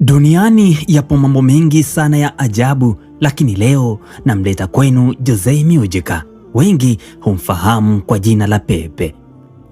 Duniani yapo mambo mengi sana ya ajabu, lakini leo namleta kwenu Jose Mujica. Wengi humfahamu kwa jina la Pepe.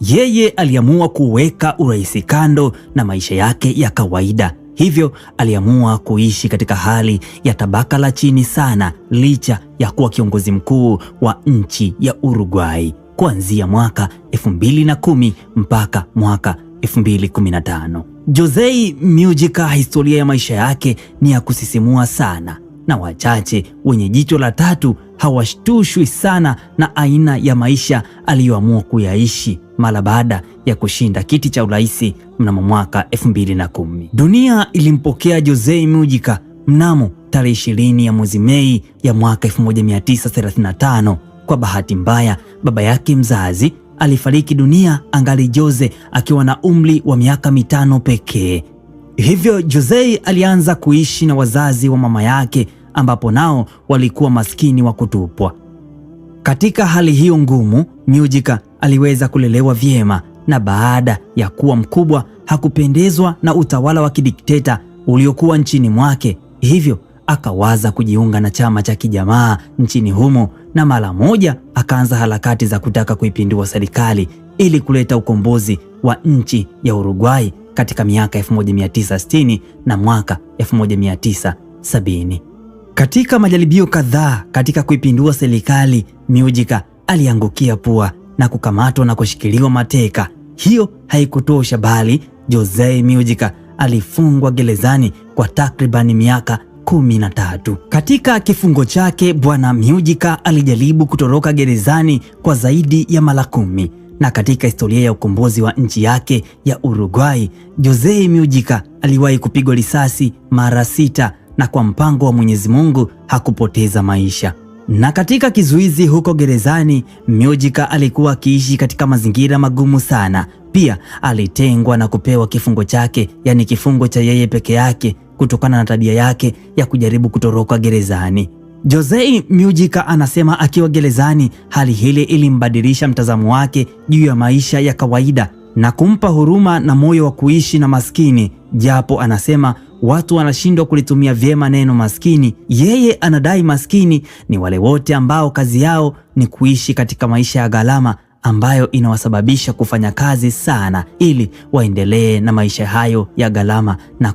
Yeye aliamua kuweka urais kando na maisha yake ya kawaida, hivyo aliamua kuishi katika hali ya tabaka la chini sana, licha ya kuwa kiongozi mkuu wa nchi ya Uruguay kuanzia mwaka 2010 mpaka mwaka 2015. Jose Mujica, historia ya maisha yake ni ya kusisimua sana, na wachache wenye jicho la tatu hawashtushwi sana na aina ya maisha aliyoamua kuyaishi mara baada ya kushinda kiti cha urais mnamo mwaka 2010. Dunia ilimpokea Jose Mujica mnamo tarehe 20 ya mwezi Mei ya mwaka 1935. Kwa bahati mbaya, baba yake mzazi alifariki dunia angali Jose akiwa na umri wa miaka 5 pekee. Hivyo Jose alianza kuishi na wazazi wa mama yake, ambapo nao walikuwa maskini wa kutupwa. Katika hali hiyo ngumu, Mujica aliweza kulelewa vyema, na baada ya kuwa mkubwa hakupendezwa na utawala wa kidikteta uliokuwa nchini mwake, hivyo akawaza kujiunga na chama cha kijamaa nchini humo, na mara moja akaanza harakati za kutaka kuipindua serikali ili kuleta ukombozi wa nchi ya Uruguay katika miaka 1960 na mwaka 1970. Katika majaribio kadhaa katika kuipindua serikali, Mujica aliangukia pua na kukamatwa na kushikiliwa mateka. Hiyo haikutosha, bali Jose Mujica alifungwa gerezani kwa takribani miaka 13. Katika kifungo chake, Bwana Mujica alijaribu kutoroka gerezani kwa zaidi ya mara 10. Na katika historia ya ukombozi wa nchi yake ya Uruguay, Jose Mujica aliwahi kupigwa risasi mara 6 na kwa mpango wa Mwenyezi Mungu hakupoteza maisha. Na katika kizuizi huko gerezani, Mujica alikuwa akiishi katika mazingira magumu sana. Pia alitengwa na kupewa kifungo chake, yani kifungo cha yeye peke yake, kutokana na tabia yake ya kujaribu kutoroka gerezani. Jose Mujica anasema akiwa gerezani, hali hile ilimbadilisha mtazamo wake juu ya maisha ya kawaida na kumpa huruma na moyo wa kuishi na maskini. Japo anasema watu wanashindwa kulitumia vyema neno maskini, yeye anadai maskini ni wale wote ambao kazi yao ni kuishi katika maisha ya gharama ambayo inawasababisha kufanya kazi sana ili waendelee na maisha hayo ya gharama na